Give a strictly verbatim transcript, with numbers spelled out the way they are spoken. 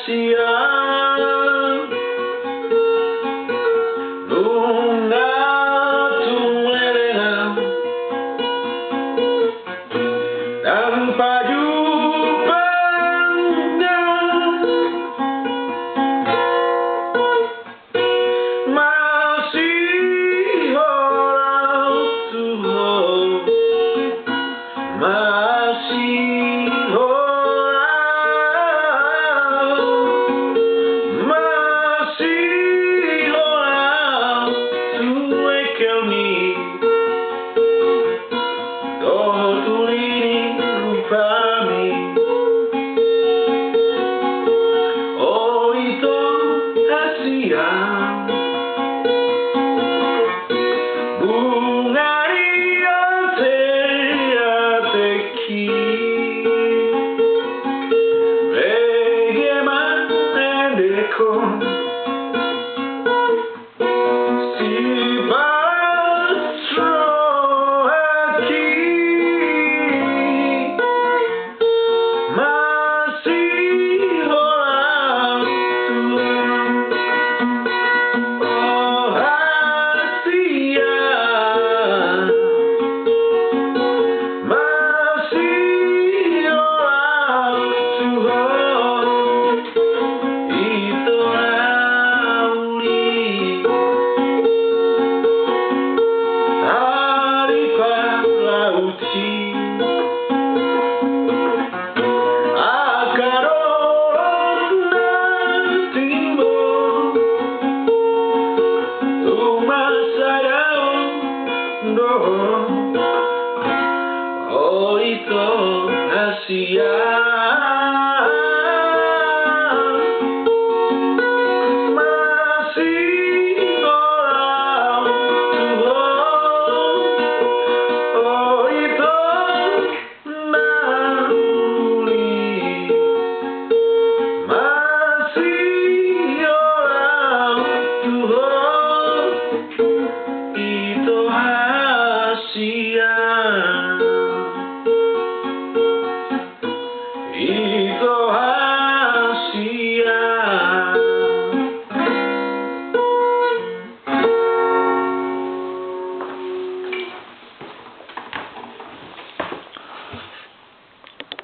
Sian nunga tung leleng au, ndang pajumpang au. Masihola au tu ho. Masihola au, masihola au tu engkelmi dohot uli ni rupami. O ito hasian, bunga ni ateatengki, bege ma endehon sipata rohangki. Masihola au tu ho, o hasian. Masihola au tu ho, ito na uli. Ari palaut i, angka dolok na timbo, tung masa dao do ho, o ito hasian.